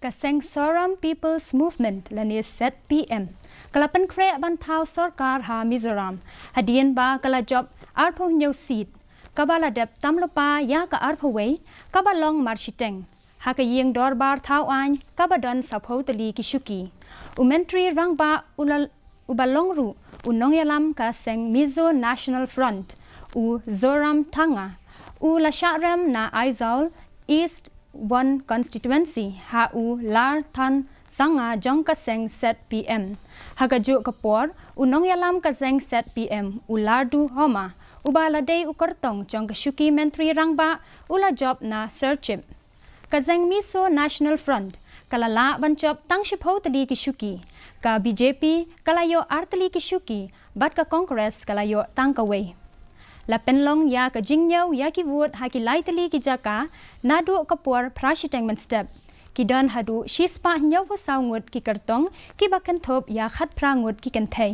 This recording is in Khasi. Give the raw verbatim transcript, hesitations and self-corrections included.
Ka seng Zoram People's Movement lane ZPM ka la pynkhreh ban thaw sorkar ha Mizoram hadien ba ka la jop arphew hynñiew seat, kaba la dep tam lypa ïa ka arphew wei kaba long marshiteng ha ka ïing dorbar thaw aiñ kaba don saphew tylli ki shuki. U Myntri Rangbah u la, uba long ruh u nongïalam ka seng Mizo National Front, u Zoramthanga, u la shah rem na Aizawl East One Constituency ha u Larthansanga jong ka seng ZPM. Ha kajuh ka por, u nongïalam ka seng ZPM, u Lalduhoma, uba la dei u kyrtong jong ka shuki Myntri Rangbah, u la jop na Serchhip. Ka seng Mizo National Front ka la lah ban jop tang shiphew tylli ki shuki. Ka BJP ka la ïoh ar tylli ki shuki, bad ka Congress ka la ïoh tang kawei. La pynlong ïa ka jingñiew ïa ki vote ha ki lai tylli ki jaka naduh ka por phra shiteng mynstep. Ki don haduh shispah hynñiewphew saw ngut ki kyrtong, kiba kynthup ïa khatphra ngut ki kynthei.